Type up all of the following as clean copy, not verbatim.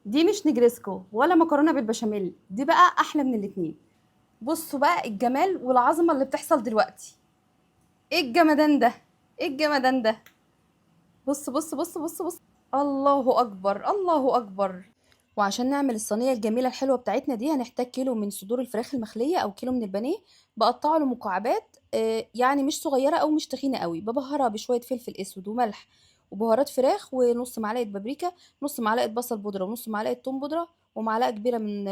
دي مش نجرسكو ولا مكرونه بالبشاميل، دي بقى احلى من الاتنين. بصوا بقى الجمال والعظمة اللي بتحصل دلوقتي. ايه الجمدان ده؟ ايه الجمدان ده؟ بص بص بص بص بص، الله اكبر الله اكبر. وعشان نعمل الصينية الجميلة الحلوة بتاعتنا دي هنحتاج كيلو من صدور الفراخ المخليه او كيلو من البانيه، بقطعه لمكعبات، يعني مش صغيرة او مش تخينة قوي. ببهرها بشوية فلفل اسود وملح وبهارات فراخ ونص معلقه بابريكا، نص معلقه بصل بودره ونص معلقه توم بودره، ومعلقة كبيرة من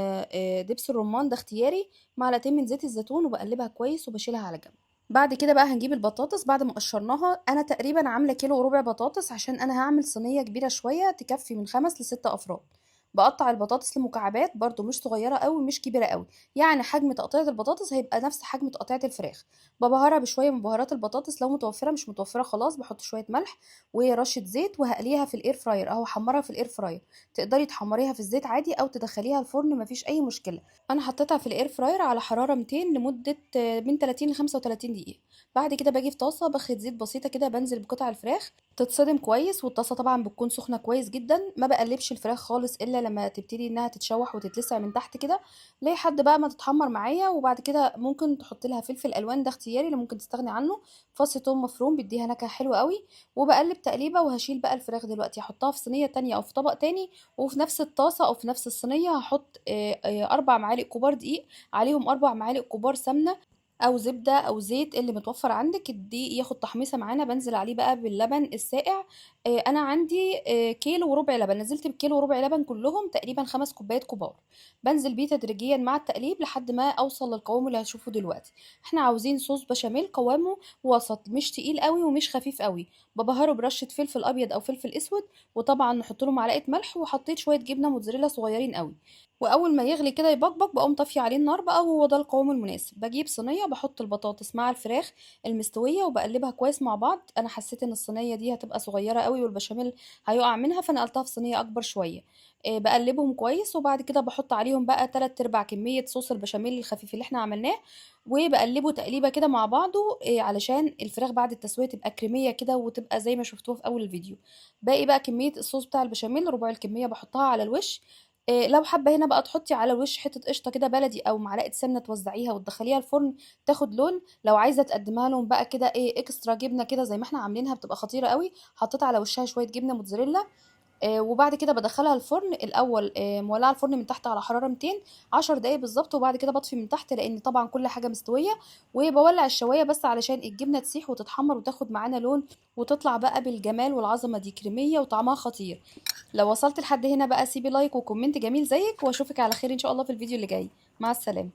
دبس الرمان ده اختياري، معلقتين من زيت الزيتون، وبقلبها كويس وبشيلها على جنب. بعد كده بقى هنجيب البطاطس بعد ما قشرناها. انا تقريبا عامله كيلو وربع بطاطس عشان انا هعمل صينية كبيرة شوية تكفي من 5 ل6 افراد. بقطع البطاطس لمكعبات برضو مش صغيرة قوي مش كبيرة قوي، يعني حجم تقطيعه البطاطس هيبقى نفس حجم تقطيعه الفراخ. ببهرها بشوية من بهارات البطاطس لو متوفرة، مش متوفرة خلاص بحط شوية ملح ورشه زيت، وهقليها في ال air fryer او هحمرها في ال air fryer. تقدري تحمريها في الزيت عادي او تدخليها الفرن، مفيش اي مشكلة. انا حطيتها في ال air fryer على حرارة 200 لمدة من 30 ل 35 دقيقة. بعد كده باجي في طاسه بخد زيت بسيطة كده، بنزل بقطع الفراخ تتصدم كويس، والطاسه طبعا بتكون سخنة كويس جدا. ما بقلبش الفراخ خالص الا لما تبتدي انها تتشوح وتتلسع من تحت كده لحد بقى ما تتحمر معايا. وبعد كده ممكن تحط لها فلفل الوان، ده اختياري اللي ممكن تستغني عنه، فص ثوم مفروم بيديها نكهة حلوة قوي. وبقلب تقليبه، وهشيل بقى الفراخ دلوقتي احطها في صينية تانية او في طبق تاني. وفي نفس الطاسه او في نفس الصينية هحط 4 معالق كبار دقيق، عليهم 4 معالق كبار سمنه او زبدة او زيت اللي متوفر عندك. الدقيق ياخد تحميصه معانا، بنزل عليه بقى باللبن الساقع. انا عندي كيلو وربع لبن، نزلت بكيلو وربع لبن كلهم تقريبا 5 كوبايات كبار. بنزل بيه تدريجيا مع التقليب لحد ما اوصل للقوام اللي هتشوفه دلوقتي. احنا عاوزين صوص بشاميل قوامه وسط، مش تقيل قوي ومش خفيف قوي. ببهره برشه فلفل ابيض او فلفل اسود، وطبعا نحط له معلقه ملح، وحطيت شوية جبنه موتزاريلا صغيرين قوي. واول ما يغلي كده يبقبق بقوم طافية عليه النار بقى، وهو ده القوام المناسب. بجيب صينية بحط البطاطس مع الفراخ المستويه وبقلبها كويس مع بعض. انا حسيت ان الصينية دي هتبقى صغيرة قوي والبشاميل هيقع منها، فنقلتها في صينية اكبر شوية. بقلبهم كويس، وبعد كده بحط عليهم بقى 3/4 كمية صوص البشاميل الخفيف اللي احنا عملناه، وبقلبه تقليبه كده مع بعضه، علشان الفراخ بعد التسوية تبقى كريميه كده وتبقى زي ما شفتوها في اول الفيديو. باقي بقى كمية الصوص بتاع البشاميل ربع الكمية بحطها على الوش. لو حابة هنا بقى تحطي على الوش حتة قشطه كده بلدي او معلقه سمنه توزعيها وتدخليها الفرن تاخد لون. لو عايزه تقدمها لهم بقى كده اكسترا جبنه كده زي ما احنا عاملينها بتبقى خطيرة قوي. حطيت على وشها شوية جبنه موتزاريلا، وبعد كده بدخلها الفرن الاول، مولعه الفرن من تحت على حرارة 200 10 دقايق بالظبط، وبعد كده بطفي من تحت لان طبعا كل حاجة مستوية، وبولع الشوايه بس علشان الجبنة تسيح وتتحمر وتاخد معانا لون وتطلع بقى بالجمال والعظمة دي، كريميه وطعمها خطير. لو وصلت لحد هنا بقى سيبي like و comment جميل زيك، واشوفك على خير ان شاء الله في الفيديو اللي جاي. مع السلامة.